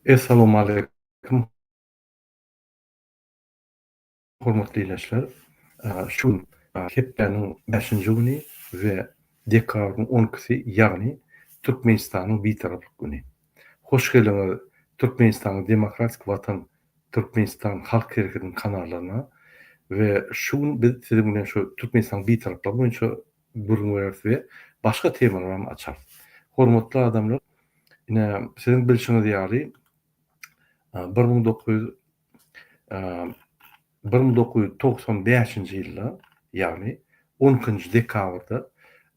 Essalawmaleýkum hormatly ildeşler. Şu gün hepdäniň bäşinji güni we dekabryň on ikisi ýagny Türkmenistanyň Bitaraplyk güni. Hoş geldiňiz Türkmenistanyň Demokratik Watan Türkmenistan Halk Hereketiniň kanallaryna we şu gün biz siziň bilen şu Türkmenistanyň Bitaraplygy boýunça gürrüň bereris we başga temalary hem açarys. Hormatly adamlar, ine siziň bilşiňiz ýaly 1900 1995-nji ýylda, ýagny 12-nji dekabrda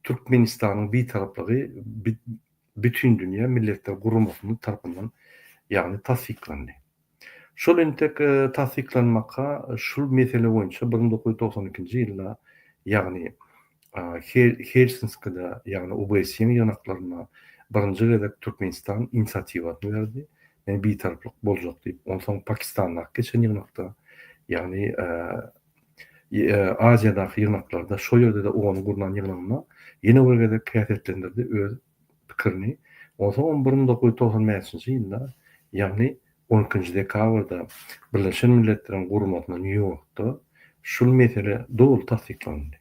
Türkmenistanyň Bitaraplygy Bütindünýä Milletler Guramasynyň tarapyndan ýagny tassyklandy. Şol entek tassyklanmaka şul mesele boýunça 1992-nji ýylda, ýagny Helsinskide, ýagny OBSE-niň ýygnaklarynda birinji gezek Türkmenistan inisiatiwasyny berdi, men bitaraplyk boljak diýip, onsoň Pakistandaky geçen ýygnakda, ýagny Aziýadaky ýygnaklarda, şol ýerde-de OON-yň gurnan ýygnagynda ýene bir gezek häsiýetlendirdi öz pikirini. Onsoňam 1995-nji ýylda, ýagny 12-nji dekabrda Birleşen Milletleriň Guramasynda Nýu-Ýorkda şul mesele doly tassyklanyldy.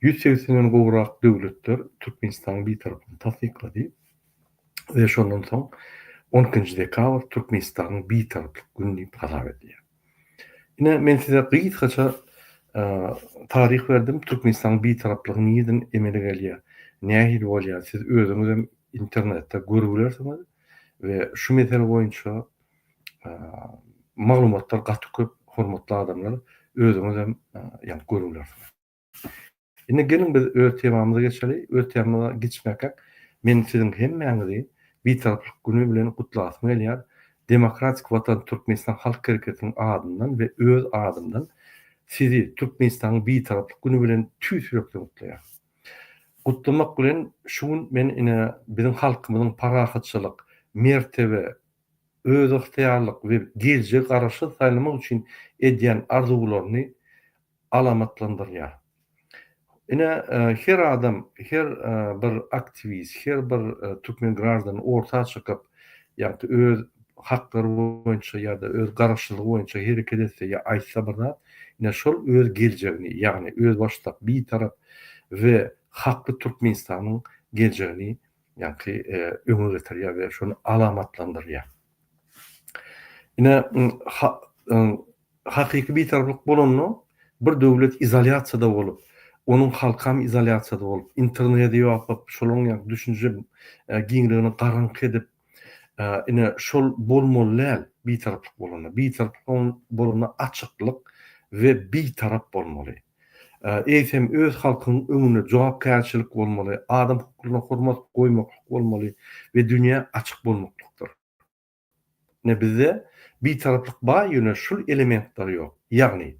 180-den gowrak döwletler Türkmenistanyň Bitaraplygyny tassyklady we şondan soň 12-nji dekabr Türkmenistanyň Bitaraplyk güni diýip hasap edilýär. Ine, men size gysgaça taryh berdim, Türkmenistanyň Bitaraplygy nireden emele gelýär, nähili bolýar, siz özüňizem internetde görüp bilersiňiz we şu mesele boýunça maglumatlar gaty köp, hormatly adamlar, özüňizem ýa görüp bilersiňiz. Indi geliň biz öz temamyza geçeli. Öz temamyza geçmäkäk men siziň hemmäňizi Bitaraplyk güni bilen gutlasym gelýär. Demokratik Watan Türkmenistan Halk Hereketiniň adyndan we öz adymdan sizi Türkmenistanyň Bitaraplyk güni bilen tüýs ýürekden gutlaýaryn. Gutlamak bilen şu gün men ine biziň halkymyzyň parahatçylyk, mertebe, özygtyýarlyk we geljegi garaşsyz saýlamak üçin edýän arzuwlaryny alamatlandyrýar. Ine, her adam, her bir aktiwist, her bir türkmen graždany orta çykyp, ýagty öz haklary boýunça ýa-da öz garaşsyzlygy boýunça hereket etse ýa aýtsa bir zat, ine şol öz geljegini, ýagny özbaşdak, bitarap we hakly Türkmenistanyň geljegini ýagty öňe getirýär we şony alamatlandyrýar. Ine, Hakyky bitaraplyk bolanda bir döwlet izolýasiýada bolup, onuň halkam izolýasiýada bolup, internedi ýapyp, şolaryň ýaly düşünje giňligini garaňky edip, ine şol bolmaly däl bitaraplyk bolanda. Bitaraplyk bolanda açyklyk we bitarap bolmaly. Eýsem öz halkyň öňünde jogapkärçilik bolmaly, adam hukuklaryna hormat goýmaklyk bolmaly we dünýä açyk bolmaklykdyr. Ine bizde bitaraplyk bar ýöne şul elementler ýok. Ýagny.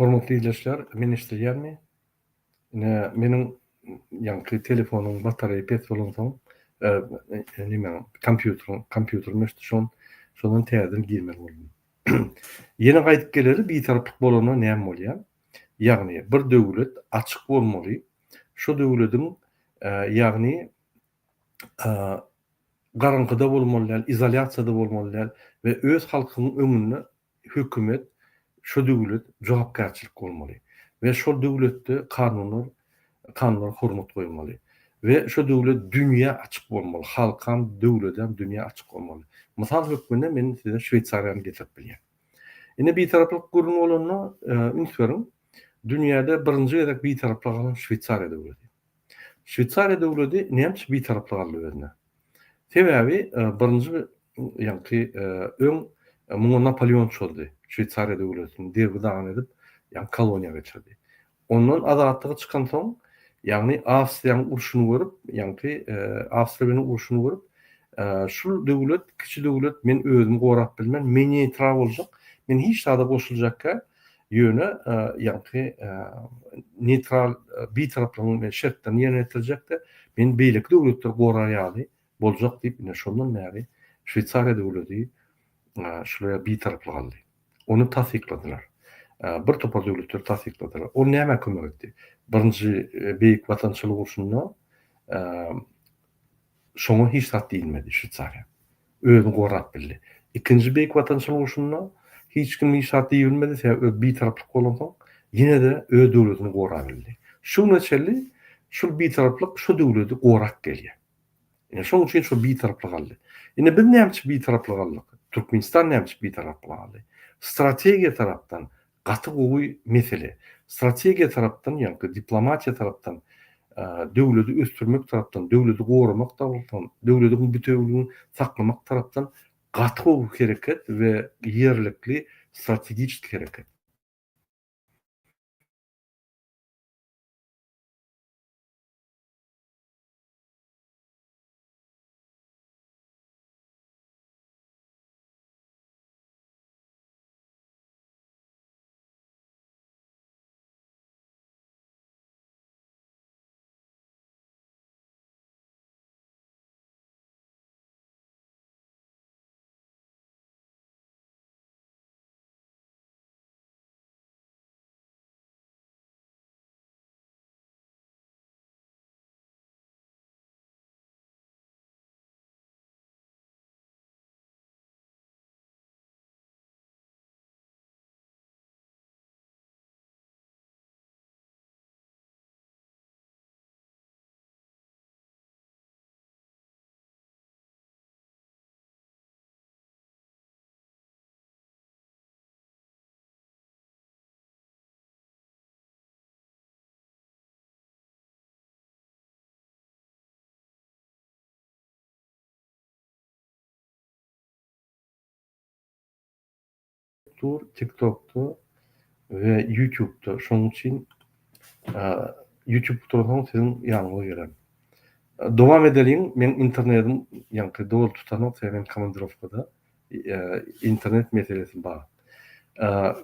Hormatly ildeşler, men eşidilýärmi? Ine, meniň ýaňky telefonyň batareýi pes bolansoň, nemäň, kompýuteriň, kompýuterim öçdi, şon, şondan täzeden girmeli boldum. Ýene gaýdyp geleli, bitaraplyk bolanda näme bolýar? Ýagny, bir döwlet açyk bolmaly, şo döwlediň, ýagny, garaňkyda bolmaly däl, izolýasiýada bolmaly däl we öz halkynyň öňünde hökümet şo döwlet jogapkärçilik bolmaly we şol döwletde kanunlar kanunlara hormat goýmaly we şo döwlet dünýä açyk bolmaly halkam döwledem dünýä açyk bolmaly. Mysal hökmünde men size Şweýsariýany getirip bilýän. Indi bitaraplyk gürrüň bolanda üns beriň dünýäde birinji gezek bitaraplyk alan Şweýsariýa döwleti. Şweýsariýa döwleti näme üçin bitaraplyk aldy özüne? Sebäbi birinji ýaňky öň muňa Napoleon çozdy. Şweýsariýa döwletini derbi-dagyn edip, ýagny koloniýa geçirdi. Ondan azatlyga çykansoň, ýagny Awstriýanyň urşuny görüp, ýaňky Awstriýa bilen urşuny görüp, şul döwlet, kiçi döwlet, men özümi gorap bilmen, men neýtral boljak, men hiç zada goşuljakkä, ýöne ýaňky neýtral, bitaraplygyň men şertlerini ýerine ýetirjek-de, men beýleki döwletleri gorar ýaly boljak diýip, ine şondan bäri Şweýsariýa döwleti şulara bitaraplyk aldy. Ony tassykladylar. Bir topar döwletler tassykladylar. Ol nämä kömek etdi? Birinji Beýik Watançylyk urşunda şoňa hiç zat diýilmedi Şweýsariýa. Özüni gorap bildi. Ikinji Beýik Watançylyk urşunda hiç kim hiç zat diýibilmedi, sebäbi öz bitaraplyk bolansoň, ýene-de öz döwletini gorabildi. Şu güne çenli şul bitaraplyk şu döwleti gorap gelýär. Ine şoň üçin şo bitaraplyk aldy. Indi biz näme üçin bitaraplyk aldyk? Türkmenistan näme üçin bitaraplyk aldy? Strategiýa tarapdan gaty gowy mesele. Strategiýa tarapdan ýaňky diplomatiýa tarapdan döwleti ösdürmek tarapdan, döwleti goramak tarapdan, döwletiň bütewüligini saklamak tarapdan gaty gowy hereket we ýerlikli strategiçki hereket. Dur TikTokda we YouTube'da. Şonuň üçin YouTube tutansoň siziň ýanyňyza gelen. Dowam edeliň. Meň internetim ýaňky doly tutanok, sebäbi men komandirowkada. Internet meselesi bar.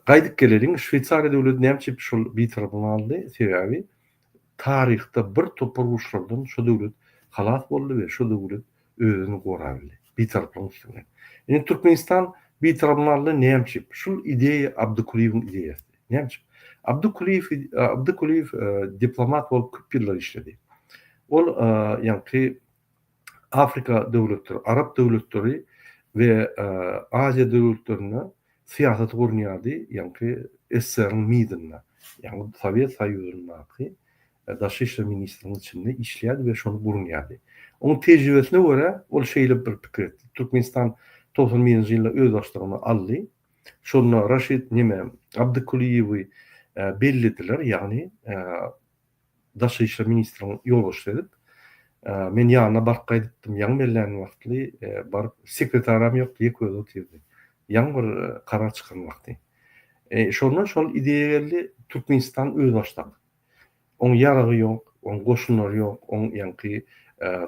Gaýdyp geleliň. Şweýsariýa döwleti näme üçin şol bitaraplygyny aldy? Sebäbi taryhda bir topar uruşlardan şo döwlet halas boldy we şo döwlet özüni gorabildi. Bitaraplygyň üsti bilen. Indi Türkmenistan Bitaraplygyny aldy näme üçin? Şul ideýa Abdy Kulyýewiň ideýasy. Näme üçin? Abdy Kulyýew Abdy Kulyýew diplomat bolup köp ýyllar işledi. Ol ýaňky Afrika döwletleri, arap döwletleri we Aziýa döwletlerinde syýasaty gurnýardy, ýaňky SSR-iň MID-inde, ýagny Sowet Soýuzyndaky Daşary işler ministrliginiň içinde işleýärdi we şony gurnýardy. Onuň tejribesine görä, ol şeýle bir pikir etdi. Türkmenistan 91-nji ýylda özbaşdagyny aldy. Şonda Raşid neme, Abdy Kulyýewi bellediler, ýagny Daşary işler ministriniň ýolbaşçysy edip. Men ýanyna baryp gaýdypdym, ýaňy bellän wagtly baryp, sekretaram ýokdy, ýeke özi otyrdy. Ýaňy bir karar çykan wagty. Şonda şol ideýa geldi, Türkmenistan özbaşdak. Oň ýaragy ýok, oň goşunlary ýok, oň ýaňky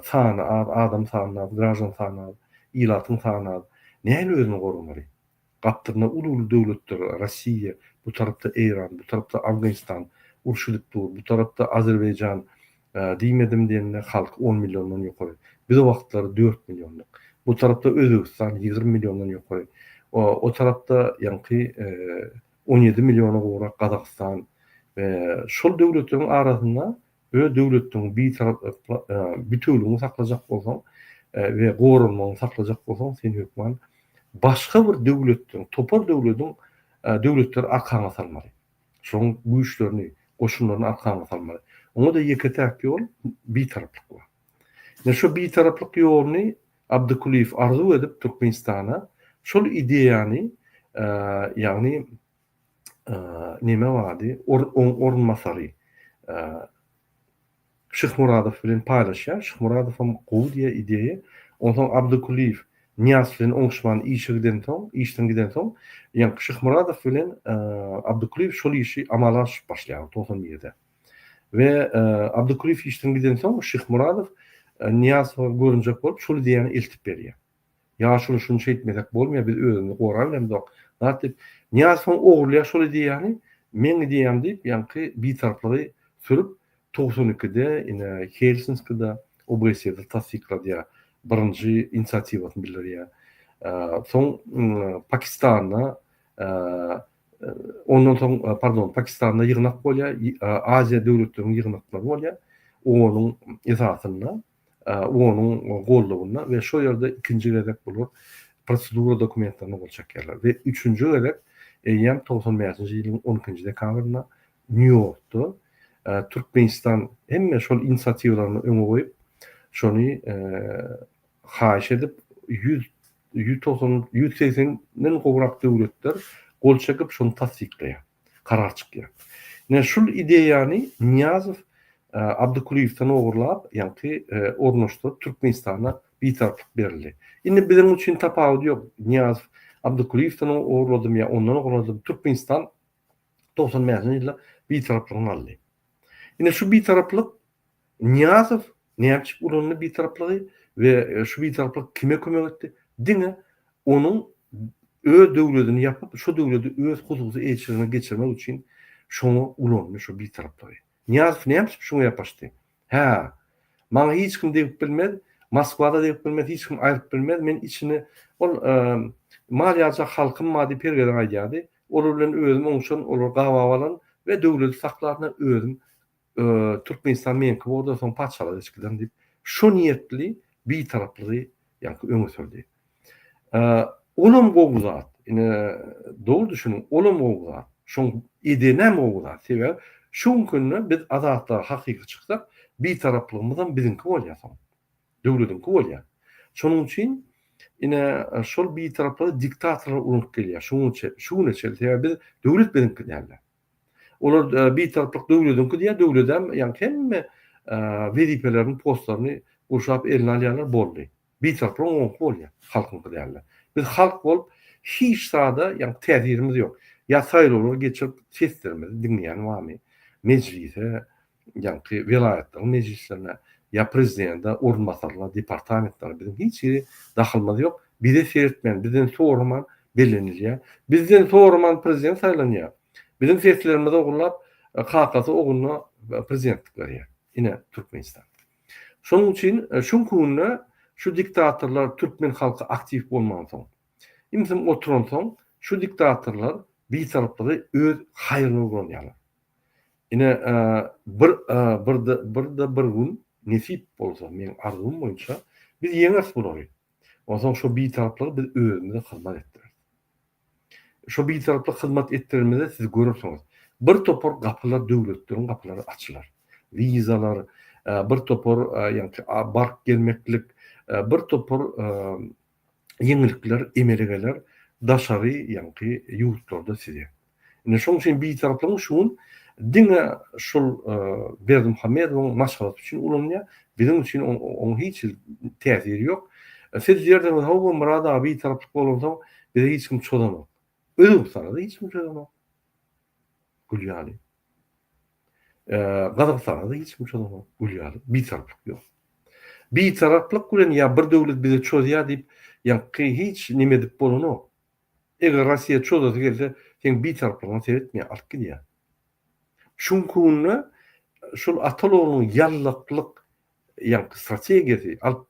sany az, adam sany az, graždan sany az, ilatyň sany az. Nähili özüni goramaly? Gapdalynda uly-uly döwletler, Rossiýa. Bu tarapda Eýran, bu tarapda Afganistan uruş edip dur, bu tarapda Azerbaýjan diýmedim diýende halky on milliondan ýokary. Biz o wagtlary dört milliondyk. Bu tarapda Özbegistan 20 milliondan ýokary. O tarapda ýaňky 17 milliona gowrak Gazagystan we şol döwletleriň arasynda öz döwletiňi bitarap bitewüligini saklajak bolsaň we goranmagyňy saklajak bolsaň sen hökman başga bir döwletden topar döwlediň döwletleri arkaňa salmaly. Şoň güýçlerini, goşunlaryny arkaňa salmaly. Oňa-da ýeke-täk ýol bitaraplyk bar. Ine şo bitaraplyk ýoluny Abdykulyýew arzuw edip Türkmenistana şol ideýany ýagny neme bardy, oň orunbasary Şyhmyradow bilen paýlaşýar. Şyhmyradowam gowy diýýär ideýa. Onsoň Abdykulyýew Nyýazow bilen oňuşman işe gidensoň, işden gidensoň, ýaňky Şyhmyradow bilen Abdykulyýew şol işi amala aşyryp başlaýarlar 91-de. We Abdykulyýew işden gidensoň Şyhmyradow Nyýazowa görünjek bolup şol ideýany eltip berýär. Ýaşuly şuny şeýtmesek bolmaýar biz özümizi gorabilemzok zat diýip Nyýazowyň ogurlaýar şol ideýany meň ideýam diýip ýaňky bitaraplygy sürüp 92-de ine Helsinskide OBSE-de tassykladýar birinji inisiatiwasyny bildirýär soň Pakistanda ondan soň pardon Pakistanda ýygnak bolýar Aziýa döwletleriniň ýygnaklary bolýar onuň esasynda onuň goldawynda we şo ýerde ikinji gezek bular prosedura dokumentlerine gol çekýärler we üçünji gezek eýýäm 95-nji ýylyň 12-nji dekabrynda Nýu-Ýorkda Türkmenistan hemme şol inisiatiwalaryny öňe goýup, şony haýyş edip 100 190 180-den gowrak döwletler gol çekip şony tassyklaýar. karar çykýar. Ine şul ideýany Nyýazow Abdykulyýewden ogurlap, ýaňky ornaşdyryp Türkmenistana bitaraplyk berildi. Indi biziň üçin tapawudy ýok. Nyýazow Abdykulyýewden ogurladymy ýa ondan ogurladymy Türkmenistan 95-nji ýylda bitaraplygyny aldy. Ine şu bitaraplyk Nyýazow näme üçin ulandy bitaraplygy we şu bitaraplyk kime kömek etdi? Diňe onuň öz döwledini ýapyp, şo döwledi öz hususy eýeçiligine geçirmek üçin şoňa ulandy şo bitaraplygy. Nyýazow näme üçin şoňa ýapaşdy? Hä, maňa hiç kim degip bilmez, Moskwa-da degip bilmez, hiç kim aýryp bilmez, men içini ol mal ýaljak halkym bar diýip her gezek aýdýardy. Olar bilen özüm oňuşan, olary gabap alan we döwledi saklaryn özüm Türkmenistan meňki borda soň patyşalyga geçip giderin diýip, şo niýetli bitaraplygy ýaňky öňe sürdi. Olam gowy zat. Ine, dogry düşüniň, olam gowy zat. Şoň edenem gowy zat. Sebäbi şu günki günde biz azatlyga hakyky çyksak, bitaraplygymyzam biziňki bolýar soň. Döwlediňki bolýar. Şonuň üçin ine şol bitaraplygy diktatorlar ulanyp gelýär şu güne çenli. Sebäbi biz döwlet biziňki däldi. Olar Bitaraplyk döwlediňki diýýär, döwledem ýaňky hemme wezipelerini, postlaryny gurşap eline alýarlar, boldy. Bitaraplyk oňky bolýar, halkyňky dälde. Biz halk bolup hiç zada ýaňky täsirimiz ýok. Ýa saýlawlar geçirip seslerimizi diňleýän barmy? Mejlise, ýaňky welaýatlaryň mejlislerine ýa prezidente, orunbasarlaryna, departamentlere biziň hiç hili dahylymyz ýok. Bize seretmän, bizden soraman bellenilýär. Bizden soraman prezident saýlanýar. Biziň seslerimizi ogurlap, kakasy ogluna prezidentlik berýär. Ine, Türkmenistan. Şonuň üçin şu günde şu diktatorlar türkmen halky aktiw bolmansoň, ümsüm oturansoň şu diktatorlar bitaraplygy öz haýryna ulanýarlar. Ine, bir bir birde bir gün nesip bolsa, meň arzuwym boýunça biz ýeňeris bulary. Onsoň şo bitaraplygy biz özümize hyzmat etdireris. Şo bitaraplyk hyzmat etdirenimizde siz görersiňiz, bir topar gapylar döwletleriň gapylary açylar. Wizalar, bir topar ýaňky baryp gelmeklik, bir topar ýeňillikler emele geler daşary ýaňky ýurtlarda size. Ine şoň üçin bitaraplygyň şu gün diňe şul Berdimuhamedowyň maşgalasy üçin ulanylýar. Biziň üçin oň hiç hili täsiri ýok. Siz diýersiňiz, hawa Myrat aga bitaraplyk bolansoň bize hiç kim çozanok. Özbegistana-da hiç kim çozanok. Gül ýaly. Gazagystana-da hiç kim çozanok. Gül ýaly. Bitaraplyk ýok. Bitaraplyk bilen ýa bir döwlet bize çozýar diýip, ýaňky hiç neme edip bolanok. Eger Rossiýa çozasy gelse, Seň bitaraplygyňa seretmeýär, alyp gidýär. Şu günki günde şol ataly-ogluň ýallaklyk ýaňky strategiýasy alyp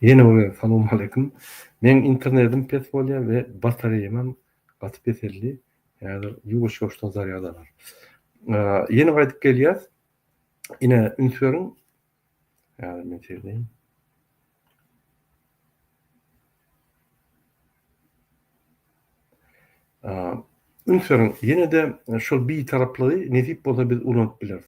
Ýene bir gezek salowmaleýkim. Meň internetim pes bolýar we batareýamam gaty peseldi. Häzir ýuwaş-ýuwaşdan zarýad alar. Ýene gaýdyp gelýäs. Ine üns beriň. Häzir men seredeýin. Üns beriň, ýene-de şol bitaraplygy nesip bolsa biz ulanyp bileris.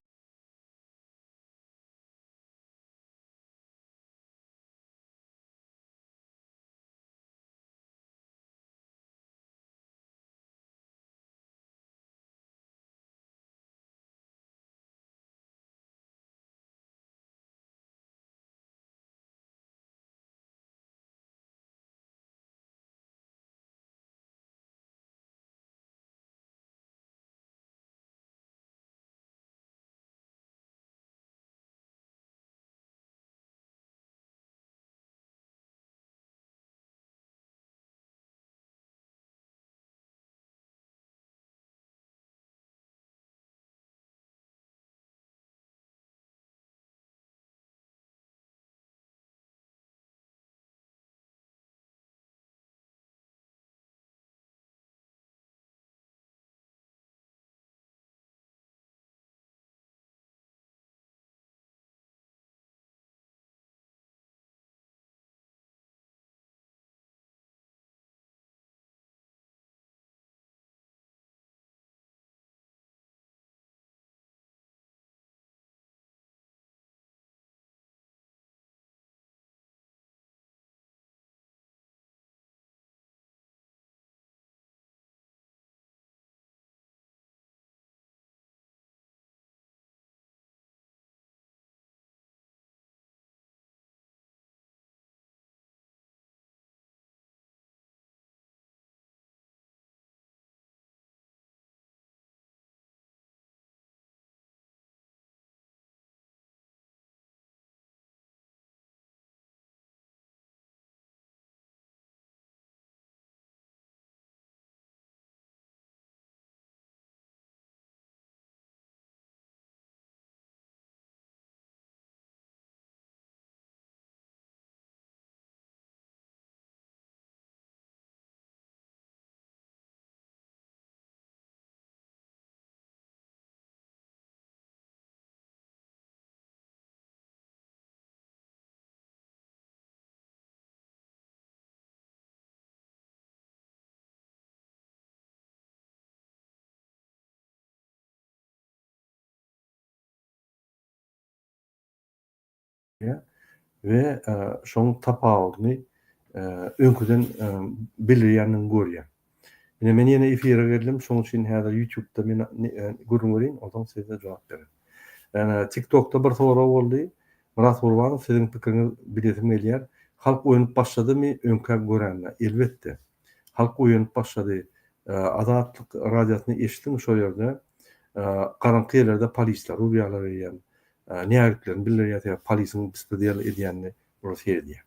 We şoň tapawudyny öňküden bildirýändigini görýän. Ine men ýene efire geldim, şoň üçin häzir YouTube-da men gürrüň bereýin, onsoň size jogap bererin. Ýöne TikTok-da bir sorag boldy. Myrat Gurbanow siziň pikiriňiz bilesim gelýär. Halk oýanyp başladymy öňkä görände? Elbetde. Halk oýanyp başlady. Azatlyk radiosyny eşdiň şo ýerde garaňky ýerlerde polisler urýarlar eýýäm. Nägiliklerini bildirýär sebäbi polisiň bespredel edýänini bular seredýär.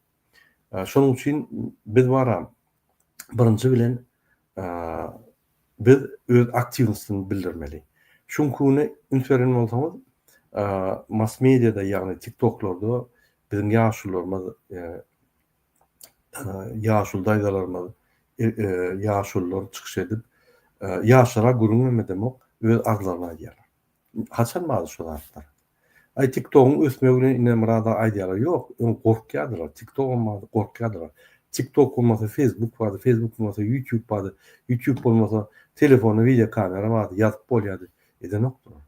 Şonuň üçin biz baram birinji bilen biz öz aktiwnostyny bildirmeli. Şu güne üns beren bolsaňyz mass mediada ýagny tiktoklarda biziň ýaşulularymyz ýaşuly daýzalarymyz. ýaşulular çykyş edip, ýaşlara gürrüňem edemok, öz arzlaryny aýdýarlar. Haçan bardy şo zatlar? Aý TikTogyň ösmegi bilen ine Myrat aga aýdýarlar, ýok, öň gorkýardylar, TikTogam bardy, gorkýardylar. TikTok bolmasa Facebook bardy, Facebook bolmasa YouTube bardy, YouTube bolmasa telefonda wideo kamera bardy, ýazyp bolýardy. Edenokdylar.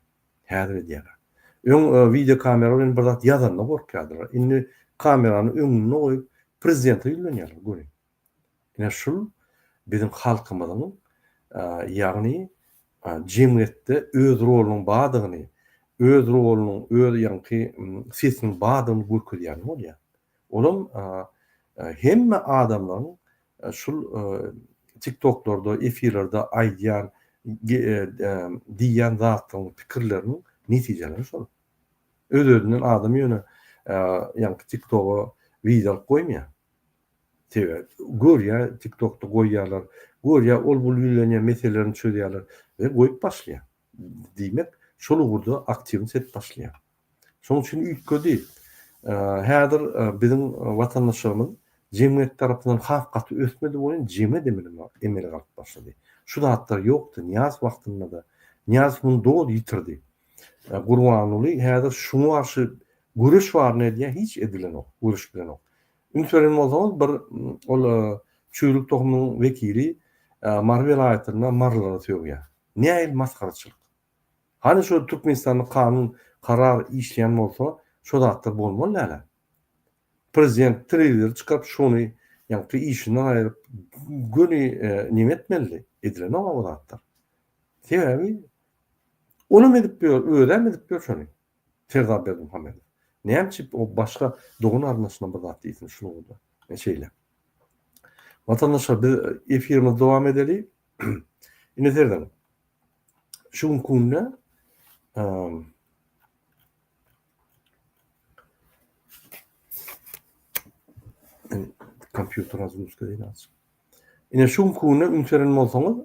Häzir edýärler. Öň wideo kamera bilen bir zat ýazanda gorkýardylar. Indi kamerany öňünde goýup prezidente ýüzlenýärler göni. Ine şul biziň halkymyzyň ýagny jemgyýetde öz rolunyň bardygyny, öz rolunyň, öz ýaňky sesiniň bardygyny görkezýän bolýar. Olam hemme adamlaryň şul TikToklarda, efirlerde aýdýan, diýýän zatlaryň, pikirleriniň netijeleri şol. Öz-özünden adam ýöne ýaňky TikToga wideo alyp goýmaýar. Sebäbi görýär TikTokda goýýarlar, görýär ol bul ýüzlenýär meselelerini çözýärler we goýup başlaýar. Diýmek şol ugurda aktiwnyst edip başlaýar. Şonuň üçin üýtgedi. Häzir biziň watandaşlarymyz jemgyýet tarapyndan has gaty ösmedi welin jemgyýet emele galyp başlady. Şu zatlar ýokdy Nyýazow wagtynda-da. Nyýazow muny doly ýitirdi. Gurbanguly häzir şuňa garşy göreş baryny edýär hiç edilenok, göreşip bilenok. Üns beren bolsaňyz bir ol çüýrük tohumynyň wekili Mary welaýatynda marylara sögýär. Nähili masgaraçylyk. Hany şo Türkmenistanda kanun karar işleýän bolsa şo zatlar bolmaly dälä. Prezident telewizora çykaryp şony ýaňky işinden aýryp göni neme etmelidi. Edilenok o zatlar. Sebäbi olam edip ýör, özem edip ýör şony. Serdar Berdimuhamedow. Näme üçin o başga dogan garyndaşyna bir zat diýsin şul ugurda. E şeýle. Watandaşlar biz efirimizi dowam edeli. Ine serediň. Şu günki günde kompýuter razgruzka edýän azjyk. Ine şu günki günde üns beren bolsaňyz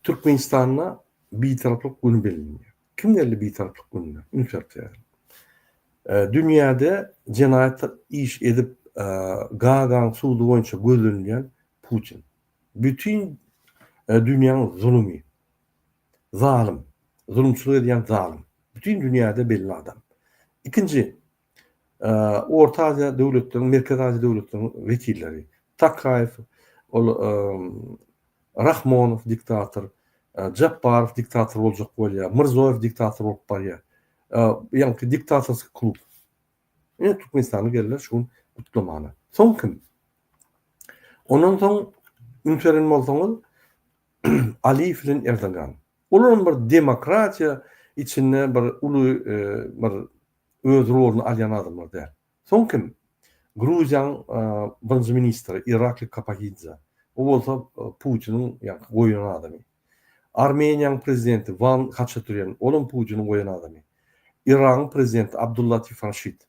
Türkmenistanda Bitaraplyk güni bellenýär. Kim geldi Bitaraplyk gününe? Üns berip serediň. Dünýäde jenaýat iş edip Gagaň sudy boýunça gözlenilýän Putin. Bütin dünýäň zulumy. Zalym. Zulumçylyk edýän zalym. Bütin dünýäde belli adam. Ikinji, Orta Aziýa döwletleriniň, Merkezi Aziýa döwletleriniň wekilleri. Takaýew, ol Rahmonow diktator, Japbarow diktator boljak bolýar, Mirzoýew diktator bolup barýar. Ýaňky diktatorskiý klub. Ine Türkmenistana geldiler şu gün gutlamana. Soň kim? Ondan soň üns beren bolsaňyz Aliýew bilen Erdogan. Olaram bir demokratiýa içinde bir uly bir öz roluny alýan adamlar däl. Soň kim? Gruziýanyň birinji ministri Irakli Kapahidze. O bolsa Putiniň ýaňky goýan adamy. Armeniýanyň prezidenti Wan Haçaturýan, olam Putiniň goýan adamy. Yragyň prezidenti Abdullatif Raşid.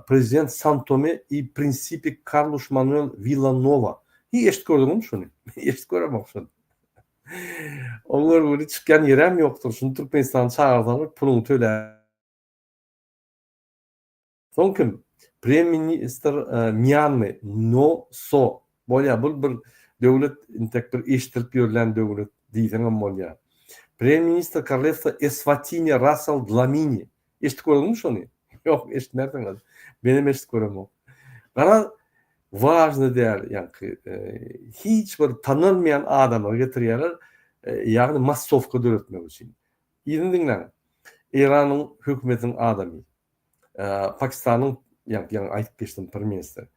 Prezident San-Tome i Prinsipi Karluş Manuel Willanowa. Hiý eşidip gördüňizmi şuny? Men eşidip göremok şuny. Oň görgüli çykýan ýerem ýokdur. Şuny Türkmenistana çagyrsaňyz puluňy töläp. Soň kim? Prem ministr Mýanmy No So. Bolýar bul bir döwlet intek bir eşdilip ýörlen döwlet diýseňem bolýar. Prem ministr Korolewstwa Eswatini Rassel Dlamini. Eşidip gördüňmi şony? Ýok eşitmersiňiz. Menem eşidip göremok. Garaz wažny däl ýaňky hiç bir tanalmaýan adamlary getirýärler ýagny massowka döretmek üçin. Yzyny diňläň. Eýranyň hökümetiniň adamy. Pakistanyň ýaňky ýaňy aýdyp geçdim premýer-ministr.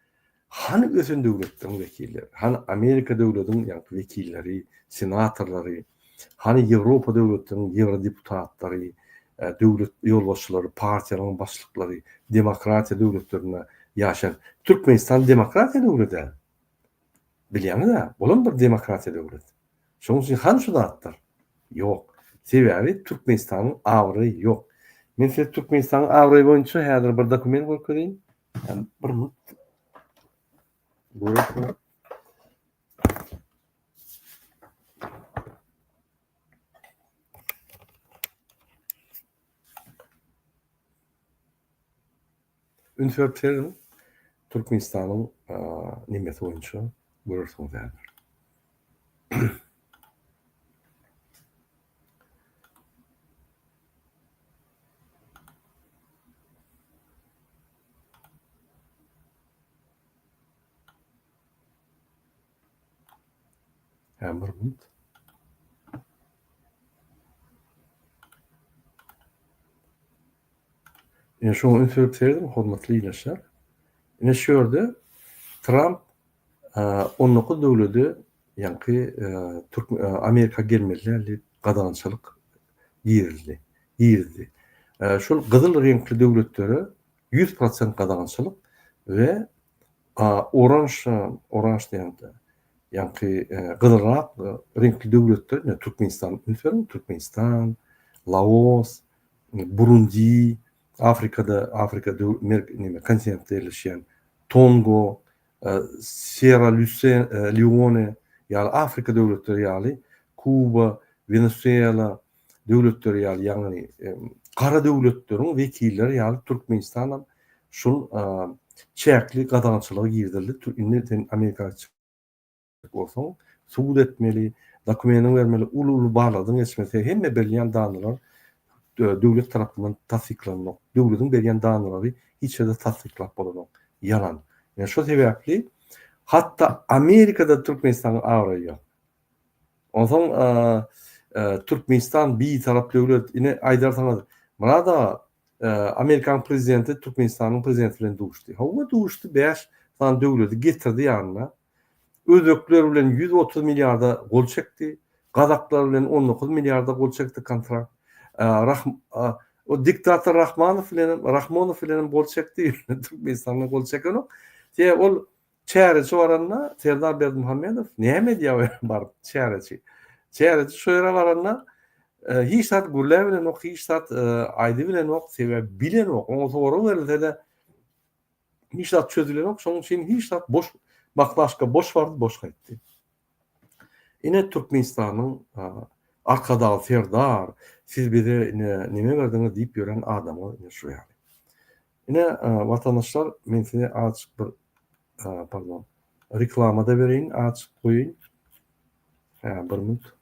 Hany ösen döwletleriň wekilleri, hany Amerika döwlediň ýaňky wekilleri, senatorlary, hany Ýewropa döwletleriniň ýewrodeputatlary, döwlet ýolbaşçylary, partiýalaryň başlyklary, demokratiýa döwletlerinde ýaşaýan. Türkmenistan demokratiýa döwledi. Bilýäňiz-ä, olam bir demokratiýa döwlet. Şonuň üçin hany şu zatlar? Ýok. Sebäbi Türkmenistanyň abraýy ýok. Men size Türkmenistanyň abraýy boýunça häzir bir dokument görkezeýin. Bir minut. Görersiňiz. Üns berip serediň. Türkmenistanyň nemesi boýunça görersiňiz häzir. Hä, bir minut. Ine şoňa üns berip serediň, hormatly ildeşler. Ine şu ýerde Tramp 19 döwlede ýaňky Türk Amerika gelmeli däl diýip gadagançylyk girizdi. Girizdi. Şol gyzyl reňkli döwletlere 100% gadagançylyk we oranž oranž diýende ýaňky gyzylrak reňkli döwletler, ine Türkmenistan üns beriň, Türkmenistan, Laos, Burundi, Afrikada, Afrika neme kontinentde ýerleşýän Tongo, Sierra Leone ýaly Afrika döwletleri ýaly, Kuba, Wenesuela döwletleri ýaly, ýagny gara döwletleriň wekilleri ýaly Türkmenistanam şul çäkli gadagançylyga girizildi. Indi sen Amerika bolsaň, subut etmeli, dokumentiňi bermeli, uly-uly barlagdan geçmeli. Hemme berilýän danylar döwlet tarapyndan tassyklananok. Döwletiň berýän danylary hiç ýerde tassyklap bolanok. Ýalan. Ýöne şo sebäpli hatda Amerikada Türkmenistanyň abraýy ýok. Onsoň Türkmenistan bitarap döwlet. Ine aýdarsyňyz, Myrat aga, Amerikanyň prezidenti Türkmenistanyň prezidenti bilen duşdy. Hawa duşdy, 5 sany döwleti getirdi ýanyna. Özbekler bilen 130 milliarda gol çekdi. Gazaklar bilen 19 milliarda gol çekdi kontrakt. Rahm o diktator Rahmanow bilen hem Rahmonow bilen hem gol çekdi. Türkmenistanda gol çekenok. Sebäbi ol çäreçi baranda Serdar Berdimuhamedow näme edýär o ýere baryp çäreçi. Çäreçi şo ýere baranda hiç zat gürläbilenok, hiç zat aýdybilenok, sebäbi bilenok. Oňa sorag berilse-de Hiç zat çözülenok, şonuň üçin hiç zat boş, baklaşka boş bardy, boş gaýtdy. Ine Türkmenistanyň Arkadag Serdar, siz bize ine neme berdiňiz diýip ýören adamlar ine şu ýaly. Ine watandaşlar men size azajyk bir pardon reklama da bereýin, azajyk goýaýyn. Hä, bir minut.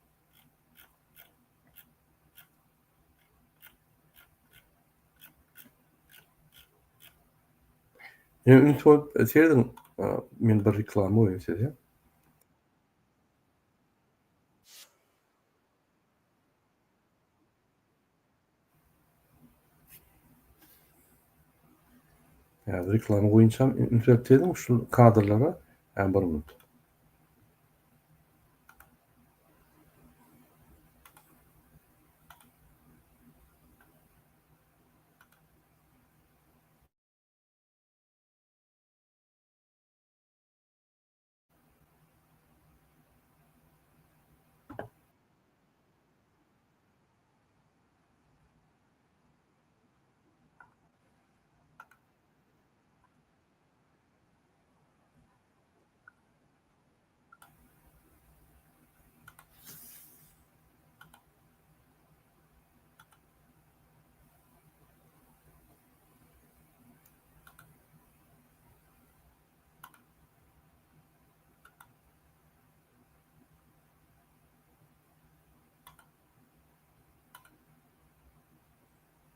Ýa üns bolup serediň, men bir reklama goýaýyn size. Häzir reklama goýunçam üns berip serediň şu kadrlara. Hä, bir minut.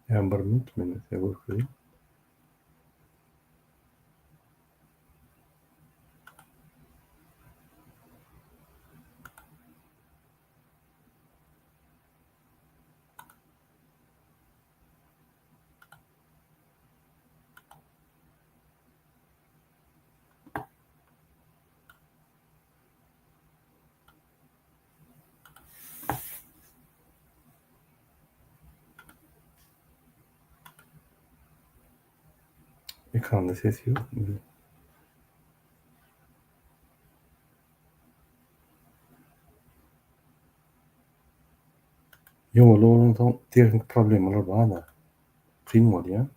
Ýa bir minut men size görkezeyim. Ekranda ses ýok. Ýoly bolansoň tehnik problemalar bar-da. Kyn bolýar.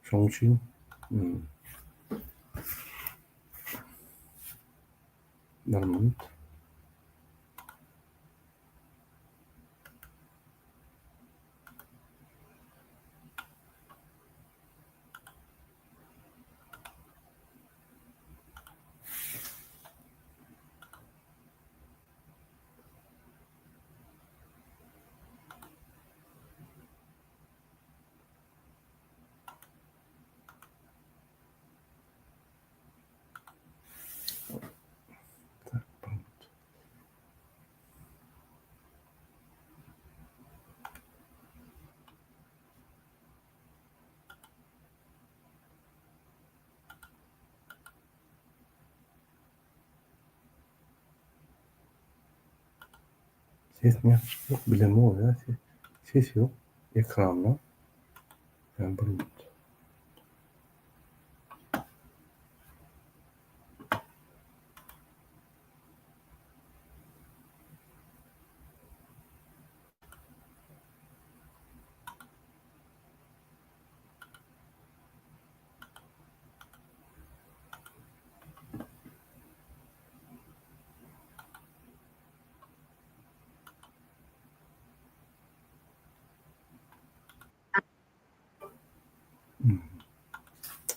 Şonuň üçin hmm. Bir minut. Ses näme ýok bilemok ýa ses ýok ekranda. Ýa bir minut.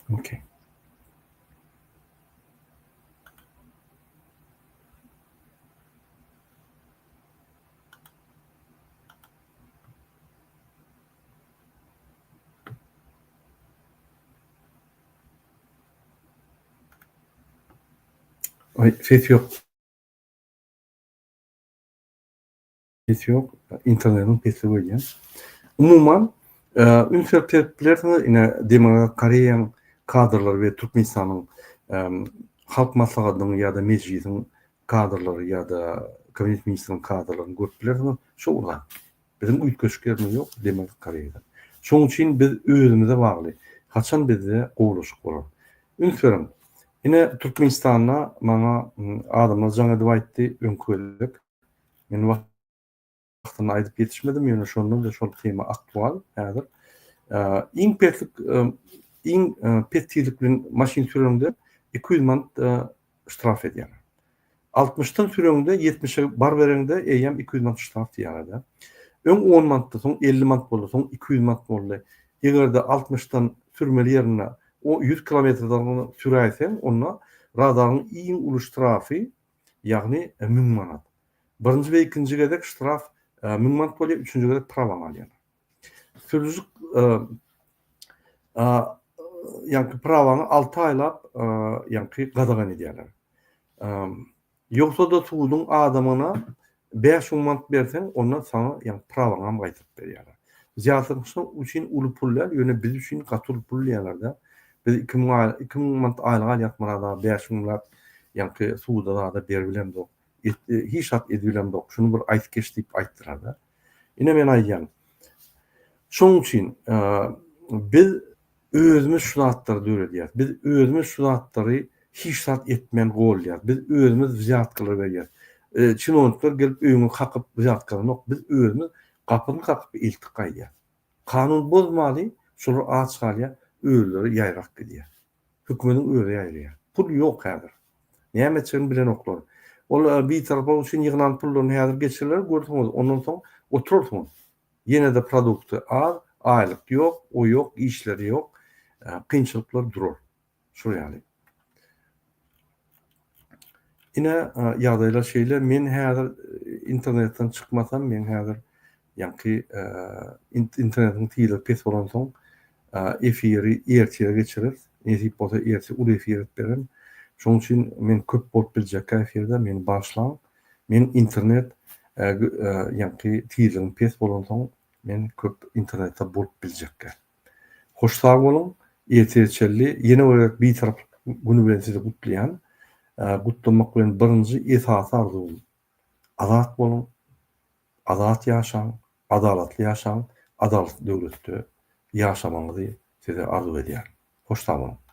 Okey. Aý, ses ýok. Ses ýok. Internetiň pesli öýdýän. Umuman, üns berip serip bilersiňiz, ine Demirgazyk Koreýaň kadrlary we Türkmenistanyň Halk Maslahatynyň ýa-da Mejlisiň kadrlary ýa-da Kabinet ministriniň kadrlaryny görüp bilersiňiz. Şo bir zat. Biziň üýtgeşik ýerimiz ýok Demirgazyk Koreýadan. Şonuň üçin biz özümize bagly. Haçan bizde gowulaşyk bolar? Üns beriň. Ine Türkmenistanda maňa adamlar jaň edip aýtdy öňki gezek. Men wagtynda aýdyp ýetişmedim, ýöne şonda-da şol tema aktual häzir. Iň peslik iň pes tizlik bilen maşyn süreňde 200 manat ştraf edýärler. Altmyşdan süreňde, ýetmişe bar bereňde eýýäm 200 manat ştraf diýýärler-de. Öň on manatdy, soň 50 manat boldy, soň 200 manat boldy. Eger-de altmyşdan sürmeli ýerinde o ýüz kilometrden süräýseň, onda radaryň iň uly ştrafy, ýagny 1000 manat. Birinji we ikinji gezek ştraf 1000 manat bolýar, üçünji gezek prawaňy alýarlar. Sürüjilik ýaňky prawaňy alty aýlap ýaňky gadagan edýärler. Ýogsa-da suduň adamyna 5000 manat berseň, onda saňa ýaňky prawaňam gaýtaryp berýärler. Wzýatkaçlar üçin uly pul däl, ýöne biz üçin gaty uly pul diýýärler-de. Biz 2000 aý 2000 manat aýlyk alýas Myrat aga 5000 manat ýaňky suda zada beribilemzok. Hiç zat edibilemzok. Şuny bir aýt geç diýip aýtdylar-da. Ine men aýdýan. Şonuň üçin biz özümiz şu zatlary döredýäris. Biz özümiz şu zatlary hiç zat etmän goldaýarys. Biz özümiz wzýatkalar berýäris. Çinownikler gelip öýüňi kakyp wzýatka alanok. Biz özümiz gapyny kakyp eltip gaýdýarys. Kanun bozmaly, şolar aç galýar, özleri ýaýrap gidýär. Hökümediň özi ýaýraýar. Pul ýok häzir. Näme etjegini bilenoklar. Ol bitaraplyk üçin ýygnan pullaryny häzir geçirerler, görseňiz, ondan soň oturarsyňyz. Ýene-de produkty az, aýlyk ýok, o ýok, işleri ýok, kynçylyklar durar. Şol ýaly. Ine, ýagdaýlar şeýle. Men häzir internetden çykmasam, men häzir ýaňky internetiň tizligi pes bolansoň, efiri ertire geçireris. Nesip bolsa ertir uly efir edip bererin. Şonuň üçin men köp bolup biljekkä efirde, meni bagyşlaň. Men internet ýaňky tizligim pes bolansoň, men köp internetde bolup biljekkä. Hoş sag boluň. Ertire çenli ýene bir gezek Bitaraplyk güni bilen sizi gutlaýan. Gutlamak bilen birinji esasy arzuwym azat boluň, azat ýaşaň, adalatly ýaşaň, adalatly döwletde ýaşamagyňyzy size arzuw edýärin. Hoş sag boluň.